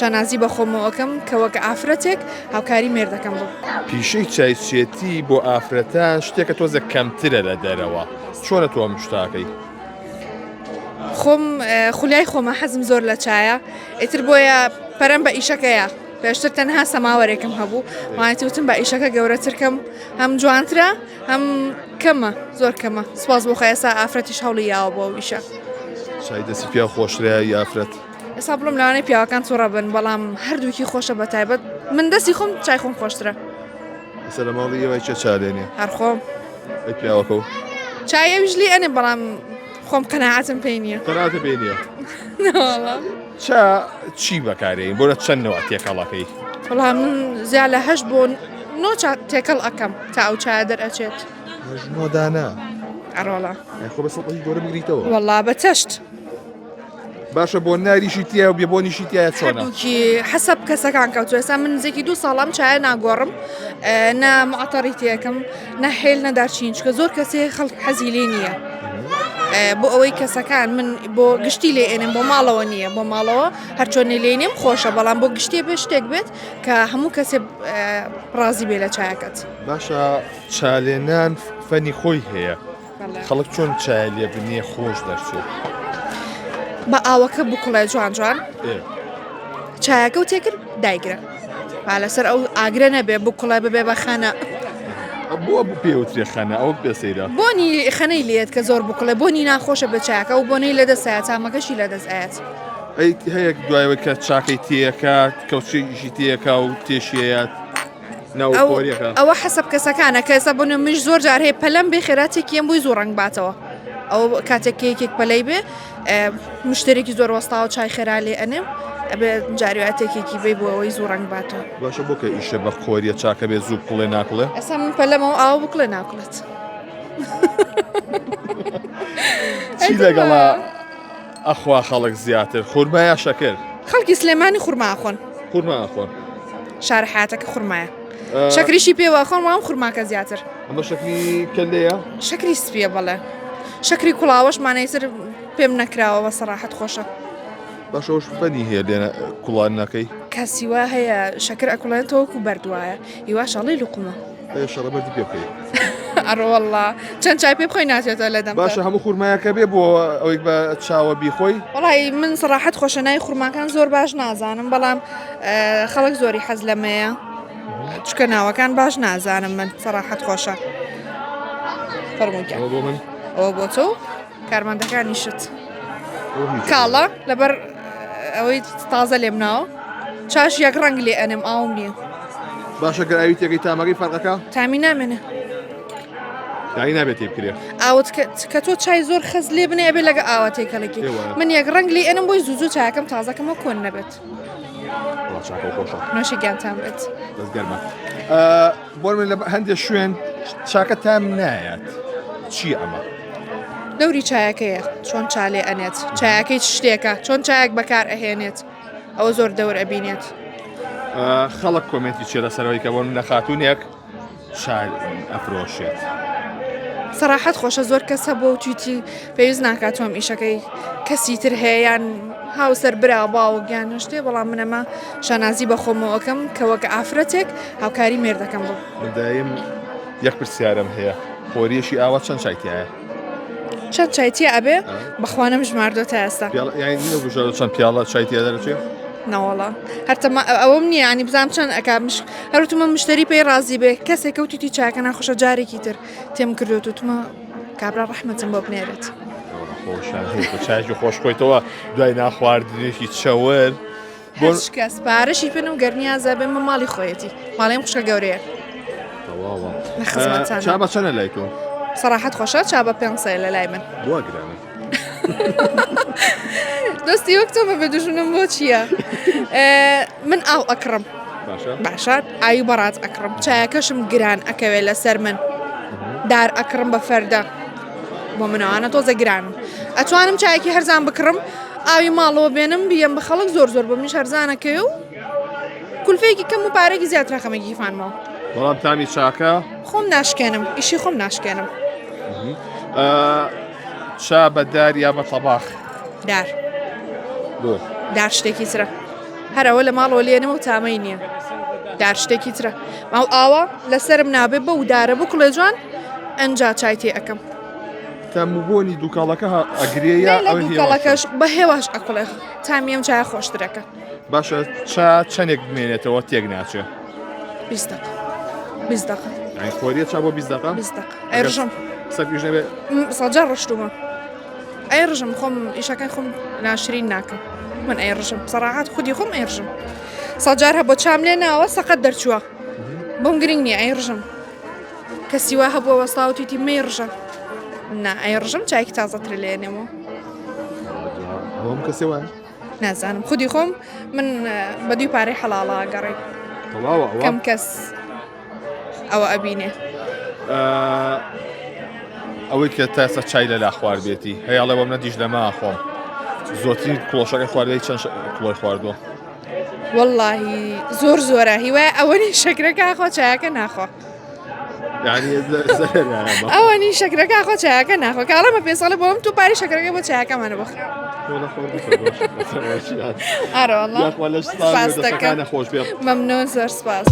شانازی بە خۆمەوە ئەکەم کە وەک ئافرەتێک هاوکاری مێردەکەم بم. پیشەی چایچێتی بۆ ئافرەتان شتێکە تۆزێک کەمترە لە دەرەوە چۆنە تۆ ئەم شتاکەی؟ خۆم خولیای خۆمە حەزم زۆر لە چایە ئیتر بۆیە پەرەم بە ئیشەکەیە پێشتر تەنها سەماوەرێکم هەبوو وانێتی وتم بە ئیشەکە گەورەترکەم هەم جوانترە هەم کەمە زۆر کەمە سوپاس بۆ خوا ئێستا ئافرەتیش هەوڵی یاوە بۆ ئەو ئیشە. چای دەستی پیاو خۆشترە یا ئافرەت؟ ئێستا بڵم لەوانەیە پیاوەکان توڕە بن بەڵام هەردووکی خۆشە بە تایبەت من دەستی خۆم چای خۆم خۆشترە. ئێستا لە ماڵی ئێوە کێ چا لێنێ؟ هەر خۆم. ئەی پیاوەکە و؟ چای ئەویش لێ ئەنێ بەڵام خۆم قەناعەتم پێی نییە. قەناعەتت پێی نییە؟ نەوەڵا. چا چی بەکارێین بۆ لە چەند نەوە تێکەڵەکەی؟ وەڵا من زیا لە هەشت بۆ نۆ چا تێکەڵ ئەکەم تا ئەو چایە دەرئەچێت. هەشت نۆ دانە؟ ئەڕۆڵا. ئەی خۆ بە سەتڵی گەورە بگریتەوە. وەڵا بە چەشت. باشە بۆ ناریشی تایە و بێ بۆنیشی تایە چۆنە؟ هەردووکی حەسەب کەسەکان کەوتووە ئێستا من نزیکی دوو ساڵە ئەم چایە ناگۆڕم نە معتەڕی تێکەم نە حێل نە دارچین چکە زۆر کەسێ خەڵک حەزی لێ نییە بۆ ئەوەی کەسەکان من بۆ گشتی لێ ئێنم بۆ ماڵەوە نییە بۆ ماڵەوە هەرچۆنی لێنیم خۆشە بەڵام بۆ گشتێ بێ شتێک بێت کە هەموو کەسێ ڕازی بێ لە چایەکەت. باشە چالێنان فەنی خۆی هەیە خەڵک چۆن چای لێ بنێ خۆش دەرچێت؟ بە ئاوەکە بکوڵێ جوان جوان چایەکە و تێکرد دایگرە با لەسەر ئەو ئاگرە نەبێ بکوڵێ ببێ بە خەنە. بۆ پێوترێ خەنە ئەوە پێ سەیرە بۆنی خەنەی لێت کە زۆر بکڵێ بۆنی ناخۆشە بە چاکە و بۆنەی لە دەستایە تامەکەشی لە دەست ئاەت. ئەی هەیە دوایەوە کە چاکەی تێەکات کەوچێکیشی تێەکا و تێشیەت ئەوە حەسەب کەسەکانە کە ئێستا بۆ منیش زۆر جار هەیە پەلەم بێ خێرا تێکیەم بۆی زوو ڕەنگ باتەوە ئەو کاتێک کە یەکێک پەلەی بێ مشتێکی زۆر وەستاوە چای خێرا لێ ئەنێم ئەبێ جاریوە تێکێکی بێ بۆ ئەوەی زوو ڕەنگ باتەوە باشە بۆ کە ئیشە بە قۆریە چاکە بێ زوو بکڵێ ناکڵێ ئێستا من پەلەمەوە ئاو بکڵێ ناکڵێت چی لەگەڵا ئەخوا خەڵک زیاتر خورما یا شەکر؟ خەڵکی سلێمانی خورما ئەخۆن. خورما ئەخۆن. شارە حیاتەکە خورمایە. شەکریشی پێوە ئەخۆن وام خورماکە زیاتر. ئەمە شەکری کەلەیە؟ شەکری سپیە بەڵێ. شەکری کوڵاوەش مانای تر پێم نەکراوە بە سەراحەت خۆشە. باشە ئەوش فەنی هەیە لێنە کوڵاندنەکەی؟ کەسی وا هەیە شەکر ئەکوڵێنێتەوە وەکو بەرد وایە هیواش ئەڵێی لوقمە. ئێ شەڕە بەردی پێ بکەی. ئەڕۆ وەڵا چەند چای پێ بخۆی ناچێتەوە لە دەمتا. باشە هەموو خورمایەکە بێ بۆ ئەوەی بە چاوە بیخۆی؟ وەڵی من سەڕاحەت خۆشە ناوی خورماکان زۆر باش نازانم بەڵام خەڵک زۆری حەز لەمەیە چکە ناوەکان باش نازانم من سەڕاحەت خۆشە فەرمووکە ئەوە بۆ من ئەوە بۆ تۆ کارمەندەکانیشت کاڵە لەبەر ئەوەی تازە لێم ناوە چاش یەک ڕەنگ لێ ئەنم ئاوم نییە باشە گەر ئاوی تێکەی تامەکەی فەرقەکە تامی نامێنێ یانی نابێت تێ بکرێ ئاوت کە تۆ چای زۆر خەز لێ بنێ ئەبێ لەگە ئاوە تێکەڵێکی من یەک ڕەنگ لێ ئەنم بۆی زوو زوو چاکەم تازەکەمە کۆن نەبێت چاکە خۆشە نۆشی گیانتان بێت دەست گەرمە بۆ من لە هەندێک شوێن چاکە تام نایەت چی ئەمە؟ دەوری چایەکەیە چۆن چا لێ ئەنێت چایەکەی چ شتێکە چۆن چایەک بەکار ئەهێنێت ئەوە زۆر دەور ئەبینێت. خەڵک کۆمێنتی چیە لەسەرەوەی کە بۆ منە خاتونێک چا ئەفرۆشێت؟ سەراحەت خۆشە زۆر کەس هەبووە و تویتی پێویست ناکات تۆم ئیشەکەی کەسی تر هەیە یان هاوسەر برا باوک یان شتێ بەڵام من ئەمە شانازی بە خۆمەوە ئەکەم کە وەک ئافرەتێک هاوکاری مێردەکەم بم. من دایم یەک پرسیارم هەیە خۆریەکی ئاوا چەند چای تایە؟ چەند چای تیا ئەبێ؟ بەخوا نەمژماردووە تا ئێستا. پیاڵە یانی نەبژاردووە چەند پیاڵە چای تیا دەرەچێ؟ نەوەڵا هەرتەما ئەوەم نییە ینی بزانام چەند ئەک هەروتمە مشتری پێی ڕازی بێ کەسێک کەوتیتی چاکە ناخۆشە جارێکی تر تێم کردوت وتمە کابرا ڕەحمەتم بۆ بنێرێت. چایکی خۆش خۆیتەوە دوای ناخواردنێکی چەور بۆ کەس پارەشی پێنم گەرنیازە بێمە ماڵی خۆیەتی ماڵیم خوشکە گەورەیە. چا بە چەنە لای تۆ؟ سەراحەت خۆشە چا بە پێ لە لای من. بۆ گرانە. دەستی وەک تۆ بەبێ دوژمنم بۆ چییە؟ من ئاو ئەکڕم باشە ئاوی بەڕات ئەکڕم چایەکەشم گران ئەکەوێت لەسەر من دار ئەکڕم بە فەردە بۆ منەوانە تۆزە گرانم ئەتوانم چایەکی هەرزان بکڕم ئاوی ماڵەوە بێنم بیەم بە خەڵک زۆر زۆر بۆ منیش هەرزانەکەی و کولفەیەکی کەم و پارێکی زیاتر خەمە گیرفانمەوە. بەڵام تامی چاکە؟ خۆم ناشکێنم ئیشی خۆم ناشکێنم. چا بە دار یا بە تەباخ؟ دار. بۆ؟ دار شتێکی ترە. هەر ئەوە لە ماڵەوە لێنەوە و تامەی نییە دار شتێکی ترە ماڵ ئاوا لەسرم نابێ بەو دارە بکڵێ جوان ئەنجا چای تێ ئەەکەم. تام و بۆنی دووکەڵەکە ئەگرێ یا لە دووکەڵەکەش بە هێواش ئەکڵێ تامی ئەم چایە خۆشترەکە. باشە چا چەندێک بمێنێتەوە تێک ناچێ؟ 20 دقە 20 دقە یانی خۆریە چا بۆ 20 دقە؟ 20 دقە ئەیڕژم سەرپیش نەبێ سەجار ڕشتومە ئەیڕژم خۆم ئیشەکەی خۆم ناشرین ناکەم من ئەیڕژم سەراحەت خودی خۆم ئەیڕژم سەجار هەبوو چام لێ ناوە سەقەت دەرچووە بۆم گرنگ نییە ئەیڕژم کەسی وا هەبووە وەستاوتیتی مەیڕژە نا ئەیڕژم چایکی تازەتر لێنێمەوە بۆم کەسێ وایە نازانم خودی خۆم من بە دوی پارەی حەڵاڵا گەڕێ کەم کەس ئەوە ئەبینێ. ئەوەی کە تا ئێستا چای لەلا خواردبێتی هەیاڵێ بۆم نەدیش لەما خۆم زۆرترین کڵۆشەکە خواردەی چەند کڵۆی خواردووە واللهی زۆر زۆرە هیوای ئەوەنی شەکرەکە خۆ چایەکە ناخۆ ئەوەنی شەکرەکە خۆ چایەکە ناخۆ کاڵەمە پێ ساڵە بۆم تو پاری شەکرەکە بۆ چایەکەمانە بخ خۆش بێ مەمنون زۆر سپاس.